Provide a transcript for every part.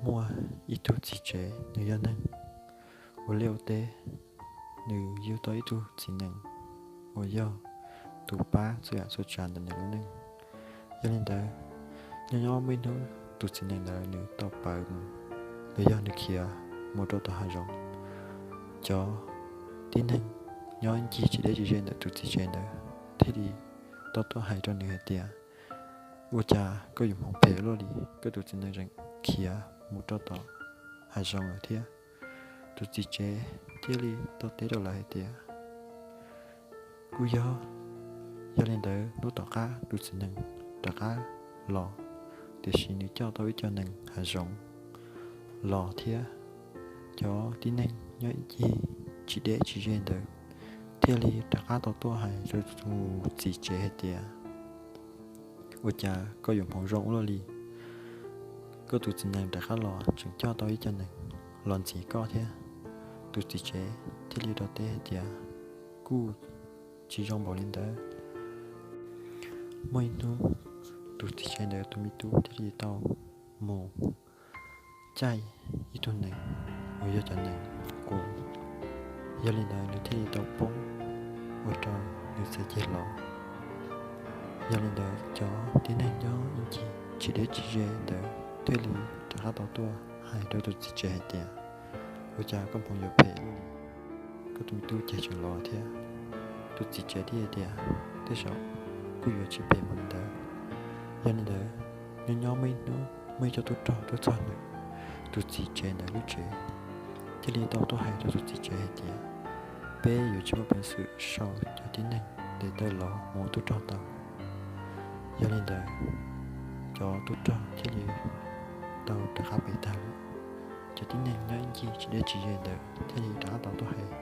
muaj ib tug txiv tsev, nws yog neeg ua liaj ua teb, nws yug tau ib tug txiv nees uas yog tus pab txhua yam txhua tsav ntawm nws lub neej. Yog li ntawd, nyob nyob muaj ib hnub tus txiv nees ntawd nws tau pawv mus, los yog nws khiav mus rau tom hav zoov. Cov tib neeg nyob ncig tsis deb tsis ze ntawm tus txiv tsev ntawd thiaj li tau tuaj hais rau nws hais tias, ua cas koj yuav hmoov phem luaj li, koj tus txiv nees tseem khiav mus rau tom hav zoov lawm thiab? Tus txiv tsev thiaj li tau teb rau lawv hais tias, kuj yog. Yog li ntawd hnub tom qab tus txiv nees rov qab los, tiam sis nws coj tau ib co nees hav zoov los thiab. Cov tib neeg nyob ncig tsis deb tsis ze ntawd thiaj li rov qab tau tuaj hais rau tus txiv tsev hais tias, ua cas koj yuav hmoov zoo ua luaj li, koj tus txiv nees rov qab los tseem coj tau ib co nees los ntxiv koj thiab. Tus txiv tsev thiaj li rov teb hais tias, kuj tsis zoo npaum li ntawd. Muaj ib hnub tus txiv tsev ntawd tus me tub thiaj li tau mus caij ib tug nees uas yog cov nees qus. Yog li ntawd nws thiaj li tau poob ua rau nws txhais ceg los. Yog li ntawd cov tib neeg nyob ib ncig tsis deb tsis ze ntawd thiaj li rov qab tau tuaj hais rau tus txiv tsev hais tias, ua cas koj hmoov yuav phem luaj li, koj tus me tub ces tseem los thiab? Tus txiv tsev thiaj tias, tej zaum kuj yuav tsis phem npaum li ntawd. Yog li ntawd, nyob nyob muaj ib hnub muaj ib co tub rog tuaj txog ntawm tus txiv tsev ntawd lub tsev, thiaj li tau tuaj hais rau tus txiv tsev hais tias, peb yuav tsis muaj peev xwm sau cov tib neeg ntes taw los mus ua tub rog tau. Yog li ntawd, cov tub rog thiaj li tau rov qab pem tag lawm. Cov tib neeg nyob ib ncig tsis deb tsis ze ntawd thiaj li rov qab tau tuaj hais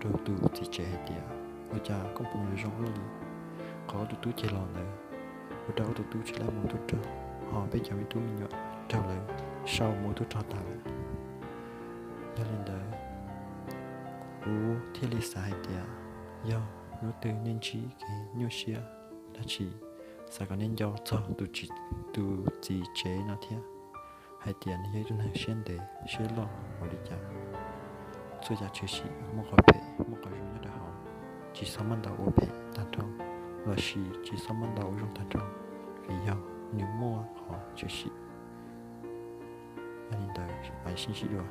rau tus txiv tsev hais tias, ua cas koj hmoov yuav zoo ua luaj li, qhov ob tug tub ceg los ntawd ua rau ob tug tub tsis laib mus ua tub rog, ho peb cov me tub me nyuam raug lawv sau mus ua tub rog tag lawm. Yog li ntawd, kuv thiaj li xav hais tias, yog hnub twg nej ntsib kev nyuaj siab dab tsi, xav kom nej nco txog tus txiv tsev no thiab, hais tias nws yog ib tug neeg siab ntev siab loj npaum li cas. Txhua yam tshwm sim muaj qhov phem muaj qhov zoo nyob rau hauv, tsis txhob muab ntau ua phem tag nrho, los sis tsis txhob muab ntau ua zoo tag nrho, vim yog nws muaj qhov tshwm sim. Yog li ntawd, mam sib ntsib dua.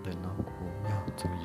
Ntawm no kuv yog Txoov Yim.